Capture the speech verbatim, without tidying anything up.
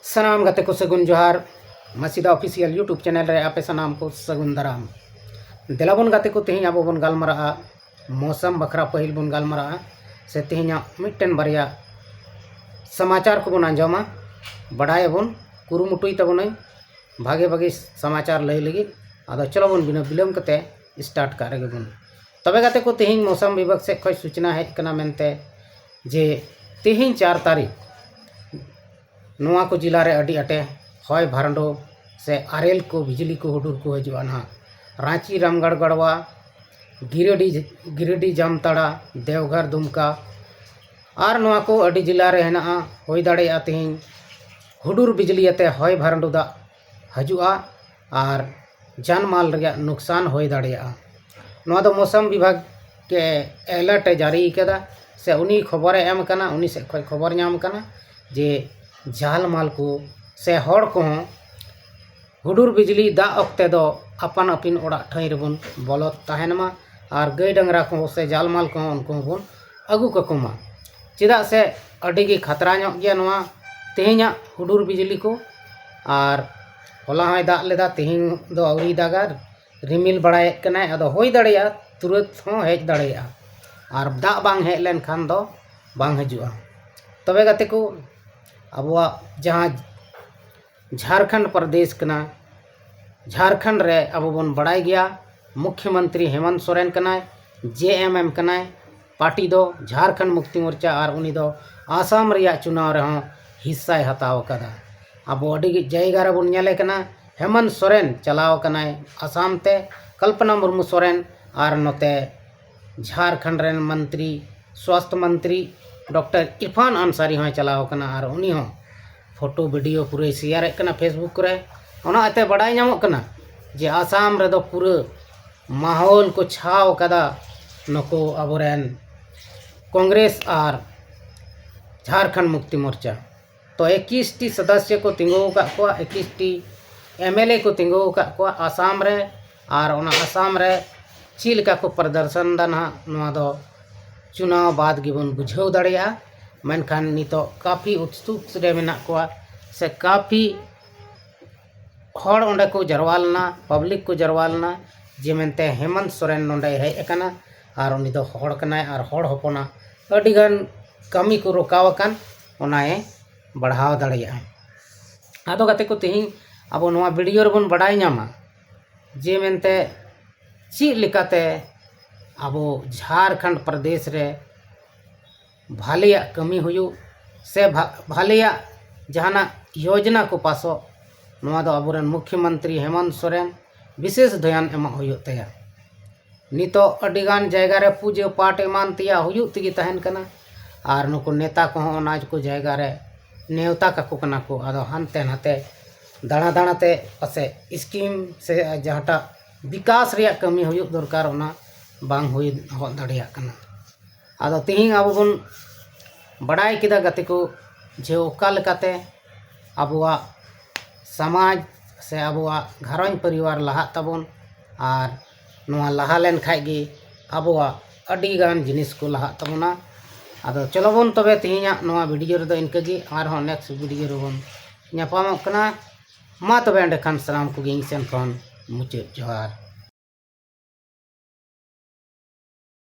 ᱥᱟᱱᱟᱢ ᱜᱟᱛᱮ ᱠᱚ ᱥᱟᱹᱜᱩᱱ ᱡᱚᱦᱟᱨ᱾ ᱢᱟᱥᱤᱫᱟ ᱚᱯᱷᱤᱥᱤᱭᱟᱞ YouTube ᱪᱮᱱᱮᱞ ᱨᱮ ᱟᱯᱮ ᱥᱟᱱᱟᱢ ᱠᱚ ᱥᱟᱹᱜᱩᱱ ᱫᱟᱨᱟᱢ᱾ ᱫᱮᱞᱟ ᱵᱚᱱ ᱜᱟᱛᱮ ᱠᱚ, ᱛᱮᱦᱮᱧ ᱟᱵᱚ ᱵᱚᱱ ᱜᱟᱞᱢᱟᱨᱟᱜᱼᱟ, ᱢᱳᱥᱟᱢ ᱵᱟᱠᱷᱨᱟ ᱯᱟᱹᱦᱤᱞ ᱵᱚᱱ ᱜᱟᱞᱢᱟᱨᱟᱜᱼᱟ, ᱥᱮ ᱛᱮᱦᱮᱧᱟᱜ ᱢᱤᱫᱴᱮᱱ ᱵᱟᱨᱭᱟ ᱥᱚᱢᱟᱪᱟᱨ ᱠᱚᱵᱚᱱ ᱟᱸᱡᱚᱢᱟ, ᱵᱟᱰᱟᱭᱟᱵᱚᱱ, ᱠᱩᱨᱩᱢᱩᱴᱩᱭ ᱛᱟᱵᱚᱱᱟᱹᱧ ᱵᱷᱟᱜᱮ ᱵᱷᱟᱜᱮ ᱥᱚᱢᱟᱪᱟᱨ ᱞᱟᱹᱭ ᱞᱟᱹᱜᱤᱫ᱾ ᱟᱫᱚ ᱪᱚᱞᱚ ᱵᱚᱱ ᱵᱤᱱᱟᱹ ᱵᱤᱞᱚᱢ ᱠᱟᱛᱮ start ᱠᱟᱜ ᱨᱮᱜᱮ ᱵᱚᱱ᱾ ᱛᱚᱵᱮ ᱜᱟᱛᱮ ᱠᱚ, ᱛᱮᱦᱮᱧ ᱢᱳᱥᱟᱢ ᱵᱤᱵᱷᱟᱜᱽ ᱥᱮᱫ ᱠᱷᱚᱱ ᱥᱩᱪᱱᱟ ᱦᱮᱡ ᱠᱟᱱᱟ ᱢᱮᱱᱛᱮ ᱡᱮ ᱛᱮᱦᱮᱧ ᱪᱟᱨ ᱛᱟᱹᱨᱤᱠᱷ ᱱᱚᱣᱟ ᱠᱚ ᱡᱤᱞᱟ ᱨᱮ ᱟᱹᱰᱤ ᱟᱸᱴᱮ ᱦᱚᱭ ᱵᱷᱟᱨᱰᱳ ᱥᱮ ᱟᱨᱮᱞ ᱠᱚ, ᱵᱤᱡᱽᱞᱤ ᱠᱚ, ᱦᱩᱰᱩᱨ ᱠᱚ ᱦᱤᱡᱩᱜᱼᱟ ᱱᱟᱦᱟᱜ᱾ ᱨᱟᱸᱪᱤ, ᱨᱟᱢᱜᱟᱲ, ᱜᱟᱲᱣᱟ, ᱜᱤᱨᱤᱰᱤ, ᱜᱤᱨᱤᱰᱤ, ᱡᱟᱢᱛᱟᱲᱟ, ᱫᱮᱣᱜᱷᱚᱨ, ᱫᱩᱢᱠᱟ ᱟᱨ ᱱᱚᱣᱟ ᱠᱚ ᱟᱹᱰᱤ ᱡᱤᱞᱟ ᱨᱮ ᱦᱮᱱᱟᱜᱼᱟ᱾ ᱦᱩᱭ ᱫᱟᱲᱮᱭᱟᱜᱼᱟ ᱛᱮᱦᱮᱧ ᱦᱩᱰᱩᱨ ᱵᱤᱡᱽᱞᱤ ᱟᱛᱮ ᱦᱚᱭ ᱵᱷᱟᱨᱰᱳ ᱫᱟᱜ ᱦᱤᱡᱩᱜᱼᱟ ᱟᱨ ᱡᱟᱱᱢᱟᱞ ᱨᱮᱭᱟᱜ ᱱᱩᱠᱥᱟᱱ ᱦᱩᱭ ᱫᱟᱲᱮᱭᱟᱜᱼᱟ᱾ ᱱᱚᱣᱟ ᱫᱚ ᱢᱳᱥᱚᱢ ᱵᱤᱵᱷᱟᱜᱽ ᱜᱮ alert ᱮ ᱡᱟᱹᱨᱤ ᱠᱟᱫᱟ, ᱥᱮ ᱩᱱᱤ ᱠᱷᱚᱵᱚᱨᱮ ᱮᱢ ᱠᱟᱱᱟ, ᱩᱱᱤ ᱥᱮᱫ ᱠᱷᱚᱱ ᱠᱷᱚᱵᱚᱨ ᱧᱟᱢ ᱠᱟᱱᱟ ᱡᱮ ᱡᱟᱞᱢᱟᱞ ᱠᱚ ᱥᱮ ᱦᱚᱲ ᱠᱚᱦᱚᱸ ᱦᱩᱰᱩᱨ ᱵᱤᱡᱽᱞᱤ ᱫᱟᱜ ᱚᱠᱛᱮ ᱫᱚ ᱟᱯᱟᱱ ᱟᱹᱯᱤᱱ ᱚᱲᱟᱜ ᱴᱷᱟᱹᱭ ᱨᱮᱵᱚᱱ ᱵᱚᱞᱚ ᱛᱟᱦᱮᱱ ᱢᱟ, ᱟᱨ ᱜᱟᱹᱭ ᱰᱟᱝᱨᱟ ᱠᱚᱦᱚᱸ ᱥᱮ ᱡᱟᱞᱢᱟᱞ ᱠᱚᱦᱚᱸ ᱩᱱᱠᱩ ᱦᱚᱸᱵᱚᱱ ᱟᱹᱜᱩ ᱠᱟᱠᱚ ᱢᱟ᱾ ᱪᱮᱫᱟᱜ ᱥᱮ ᱟᱹᱰᱤ ᱜᱮ ᱠᱷᱟᱛᱨᱟ ᱧᱚᱜ ᱜᱮᱭᱟ ᱱᱚᱣᱟ ᱛᱮᱦᱮᱧᱟᱜ ᱦᱩᱰᱩᱨ ᱵᱤᱡᱽᱞᱤ ᱠᱚ᱾ ᱟᱨ ᱦᱚᱞᱟ ᱦᱚᱸᱭ ᱫᱟᱜ ᱞᱮᱫᱟ, ᱛᱮᱦᱮᱧ ᱫᱚ ᱟᱹᱣᱨᱤ ᱫᱟᱜᱟ, ᱨᱤᱢᱤᱞ ᱵᱟᱲᱟᱭᱮᱫ ᱠᱟᱱᱟᱭ᱾ ᱟᱫᱚ ᱦᱩᱭ ᱫᱟᱲᱮᱭᱟᱜᱼᱟ ᱛᱩᱨᱟᱹᱛ ᱦᱚᱸ ᱦᱮᱡ ᱫᱟᱲᱮᱭᱟᱜᱼᱟ, ᱟᱨ ᱫᱟᱜ ᱵᱟᱝ ᱦᱮᱡ ᱞᱮᱱᱠᱷᱟᱱ ᱫᱚ ᱵᱟᱝ ᱦᱤᱡᱩᱜᱼᱟ᱾ ᱛᱚᱵᱮ ᱜᱟᱛᱮ ᱠᱚ, ᱟᱵᱚᱣᱟᱜ ᱡᱟᱦᱟᱸ ᱡᱷᱟᱲᱠᱷᱚᱸᱰ ᱯᱨᱚᱫᱮᱥ ᱠᱟᱱᱟ, ᱡᱷᱟᱲᱠᱷᱚᱸᱰ ᱨᱮ ᱟᱵᱚ ᱵᱚᱱ ᱵᱟᱲᱟᱭ ᱜᱮᱭᱟ ᱢᱩᱠᱷᱭᱚᱢᱚᱱᱛᱨᱤ ᱦᱮᱢᱚᱱᱛ ᱥᱚᱨᱮᱱ ᱠᱟᱱᱟᱭ, ᱡᱮ ᱮᱢ ᱮᱢ ᱠᱟᱱᱟᱭ᱾ ᱯᱟᱨᱴᱤ ᱫᱚ ᱡᱷᱟᱲᱠᱷᱚᱸᱰ ᱢᱩᱠᱛᱤ ᱢᱳᱨᱪᱟ, ᱟᱨ ᱩᱱᱤ ᱫᱚ ᱟᱥᱟᱢ ᱨᱮᱭᱟᱜ ᱪᱩᱱᱟᱣ ᱨᱮᱦᱚᱸ ᱦᱤᱥᱥᱟᱭ ᱦᱟᱛᱟᱣ ᱟᱠᱟᱫᱟ᱾ ᱟᱵᱚ ᱟᱹᱰᱤ ᱡᱟᱭᱜᱟ ᱨᱮᱵᱚᱱ ᱧᱮᱞᱮ ᱠᱟᱱᱟ, ᱦᱮᱢᱚᱱᱛ ᱥᱚᱨᱮᱱ ᱪᱟᱞᱟᱣ ᱟᱠᱟᱱᱟᱭ ᱟᱥᱟᱢ ᱛᱮ, ᱠᱚᱞᱯᱚᱱᱟ ᱢᱩᱨᱢᱩ ᱥᱚᱨᱮᱱ, ᱟᱨ ᱱᱚᱛᱮ ᱡᱷᱟᱲᱠᱷᱚᱸᱰ ᱨᱮᱱ ᱢᱚᱱᱛᱨᱤ, ᱥᱣᱟᱥᱛᱷ ᱢᱚᱱᱛᱨᱤ ᱰᱚᱠᱴᱚᱨ ᱤᱨᱯᱷᱟᱱ ᱟᱱᱥᱟᱨᱤ ᱦᱚᱸᱭ ᱪᱟᱞᱟᱣ ᱟᱠᱟᱱᱟ, ᱟᱨ ᱩᱱᱤ ᱦᱚᱸ ᱯᱷᱳᱴᱳ ᱵᱷᱤᱰᱤᱭᱳ ᱯᱩᱨᱟᱹᱭ ᱥᱮᱭᱟᱨᱮᱫ ᱠᱟᱱᱟ Facebook ᱠᱚᱨᱮ᱾ ᱚᱱᱟ ᱛᱮ ᱵᱟᱰᱟᱭ ᱧᱟᱢᱚᱜ ᱠᱟᱱᱟ ᱡᱮ ᱟᱥᱟᱢ ᱨᱮᱫᱚ ᱯᱩᱨᱟᱹ ᱢᱟᱦᱚᱞ ᱠᱚ ᱪᱷᱟᱣ ᱠᱟᱫᱟ ᱱᱩᱠᱩ ᱟᱵᱚᱨᱮᱱ ᱠᱚᱝᱜᱨᱮᱥ ᱟᱨ ᱡᱷᱟᱲᱠᱷᱚᱸᱰ ᱢᱩᱠᱛᱤ ᱢᱳᱨᱪᱟ᱾ ᱛᱚ ᱮᱠᱤᱥ ᱴᱤ ᱥᱚᱫᱚᱥᱥᱚ ᱠᱚ ᱛᱤᱸᱜᱩ ᱟᱠᱟᱫ ᱠᱚᱣᱟ, ᱮᱠᱤᱥ ᱴᱤ ᱮᱢ ᱮᱞ ᱮ ᱠᱚ ᱛᱤᱸᱜᱩ ᱟᱠᱟᱫ ᱠᱚᱣᱟ ᱟᱥᱟᱢ ᱨᱮ, ᱟᱨ ᱚᱱᱟ ᱟᱥᱟᱢ ᱨᱮ ᱪᱮᱫ ᱞᱮᱠᱟ ᱠᱚ ᱯᱨᱚᱫᱚᱨᱥᱚᱱ ᱫᱟ ᱱᱟᱦᱟᱜ, ᱱᱚᱣᱟ ᱫᱚ ᱪᱩᱱᱟᱣ ᱵᱟᱫᱽ ᱜᱮᱵᱚᱱ ᱵᱩᱡᱷᱟᱹᱣ ᱫᱟᱲᱮᱭᱟᱜᱼᱟ᱾ ᱢᱮᱱᱠᱷᱟᱱ ᱱᱤᱛᱚᱜ ᱠᱟᱯᱷᱤ ᱩᱛᱥᱩᱠ ᱨᱮ ᱢᱮᱱᱟᱜ ᱠᱚᱣᱟ, ᱥᱮ ᱠᱟᱯᱷᱤ ᱦᱚᱲ ᱚᱸᱰᱮ ᱠᱚ ᱡᱟᱨᱣᱟ ᱞᱮᱱᱟ, ᱯᱟᱵᱽᱞᱤᱠ ᱠᱚ ᱡᱟᱨᱣᱟ ᱞᱮᱱᱟ, ᱡᱮ ᱢᱮᱱᱛᱮ ᱦᱮᱢᱚᱱᱛ ᱥᱚᱨᱮᱱ ᱱᱚᱸᱰᱮᱭ ᱦᱮᱡ ᱟᱠᱟᱱᱟ ᱟᱨ ᱩᱱᱤ ᱫᱚ ᱦᱚᱲ ᱠᱟᱱᱟᱭ ᱟᱨ ᱦᱚᱲ ᱦᱚᱯᱚᱱᱟᱜ ᱟᱹᱰᱤᱜᱟᱱ ᱠᱟᱹᱢᱤ ᱠᱚ ᱨᱚᱠᱟᱣ ᱟᱠᱟᱱ, ᱚᱱᱟᱭ ᱵᱟᱲᱦᱟᱣ ᱫᱟᱲᱮᱭᱟᱜᱼᱟ᱾ ᱟᱫᱚ ᱜᱟᱛᱮ ᱠᱚ, ᱛᱮᱦᱮᱧ ᱟᱵᱚ ᱱᱚᱣᱟ ᱵᱷᱤᱰᱤᱭᱳ ᱨᱮᱵᱚᱱ ᱵᱟᱰᱟᱭ ᱧᱟᱢᱟ ᱡᱮ ᱢᱮᱱᱛᱮ ᱪᱮᱫ ᱞᱮᱠᱟᱛᱮ ᱟᱵᱚ ᱡᱷᱟᱲᱠᱷᱚᱸᱰ ᱯᱨᱚᱫᱮᱥ ᱨᱮ ᱵᱷᱟᱞᱮᱭᱟᱜ ᱠᱟᱹᱢᱤ ᱦᱩᱭᱩᱜ ᱥᱮ ᱵᱷᱟ- ᱵᱷᱟᱞᱮᱭᱟᱜ ᱡᱟᱦᱟᱱᱟᱜ ᱭᱳᱡᱽᱱᱟ ᱠᱚ ᱯᱟᱥᱚᱜ, ᱱᱚᱣᱟ ᱫᱚ ᱟᱵᱚᱨᱮᱱ ᱢᱩᱠᱷᱭᱚᱢᱚᱱᱛᱨᱤ ᱦᱮᱢᱚᱱᱛ ᱥᱚᱨᱮᱱ ᱵᱤᱥᱮᱥ ᱫᱷᱮᱭᱟᱱ ᱮᱢᱚᱜ ᱦᱩᱭᱩᱜ ᱛᱟᱭᱟ᱾ ᱱᱤᱛᱚᱜ ᱟᱹᱰᱤᱜᱟᱱ ᱡᱟᱭᱜᱟ ᱨᱮ ᱯᱩᱡᱟᱹ ᱯᱟᱴ ᱮᱢᱟᱱ ᱛᱮᱭᱟᱜ ᱦᱩᱭᱩᱜ ᱛᱮᱜᱮ ᱛᱟᱦᱮᱱ ᱠᱟᱱᱟ, ᱟᱨ ᱱᱩᱠᱩ ᱱᱮᱛᱟ ᱠᱚᱦᱚᱸ ᱚᱱᱟ ᱠᱚ ᱡᱟᱭᱜᱟ ᱨᱮ ᱱᱮᱣᱛᱟ ᱠᱟᱠᱚ ᱠᱟᱱᱟ ᱠᱚ᱾ ᱟᱫᱚ ᱦᱟᱱᱛᱮ ᱱᱟᱛᱮ ᱫᱟᱬᱟ ᱫᱟᱬᱟ ᱛᱮ ᱯᱟᱥᱮᱡ ᱥᱠᱤᱢ ᱥᱮ ᱡᱟᱦᱟᱸᱴᱟᱜ ᱵᱤᱠᱟᱥ ᱨᱮᱭᱟᱜ ᱠᱟᱹᱢᱤ ᱦᱩᱭᱩᱜ ᱫᱚᱨᱠᱟᱨ, ᱚᱱᱟ ᱵᱟᱝ ᱦᱩᱭ ᱦᱚᱫ ᱫᱟᱲᱮᱭᱟᱜ ᱠᱟᱱᱟ᱾ ᱟᱫᱚ ᱛᱤᱦᱤᱧ ᱟᱵᱚ ᱵᱚᱱ ᱵᱟᱰᱟᱭ ᱠᱮᱫᱟ ᱜᱟᱛᱮ ᱠᱚ, ᱡᱮ ᱚᱠᱟ ᱞᱮᱠᱟᱛᱮ ᱟᱵᱚᱣᱟᱜ ᱥᱚᱢᱟᱡᱽ ᱥᱮ ᱟᱵᱚᱣᱟᱜ ᱜᱷᱟᱨᱚᱸᱡᱽ ᱯᱚᱨᱤᱵᱟᱨ ᱞᱟᱦᱟᱜ ᱛᱟᱵᱚᱱ, ᱟᱨ ᱱᱚᱣᱟ ᱞᱟᱦᱟ ᱞᱮᱱ ᱠᱷᱟᱡ ᱜᱮ ᱟᱵᱚᱣᱟᱜ ᱟᱹᱰᱤ ᱜᱟᱱ ᱡᱤᱱᱤᱥ ᱠᱚ ᱞᱟᱦᱟᱜ ᱛᱟᱵᱚᱱᱟ᱾ ᱟᱫᱚ ᱪᱚᱞᱚ ᱵᱚᱱ ᱛᱚᱵᱮ ᱛᱮᱦᱮᱧᱟᱜ ᱱᱚᱣᱟ ᱵᱷᱤᱰᱤᱭᱳ ᱨᱮᱫᱚ ᱤᱱᱠᱟᱹ ᱜᱮ, ᱟᱨᱦᱚᱸ ᱱᱮᱠᱥᱴ ᱵᱷᱤᱰᱤᱭᱳ ᱨᱮᱵᱚᱱ ᱧᱟᱯᱟᱢᱚᱜ ᱠᱟᱱᱟ᱾ ᱢᱟ ᱛᱚᱵᱮ ᱮᱸᱰᱮᱠᱷᱟᱱ ᱥᱟᱱᱟᱢ ᱠᱚᱜᱮ ᱤᱧ ᱥᱮᱱ ᱠᱷᱚᱱ ᱢᱩᱪᱟᱹᱫ ᱡᱚᱦᱟᱨ᱾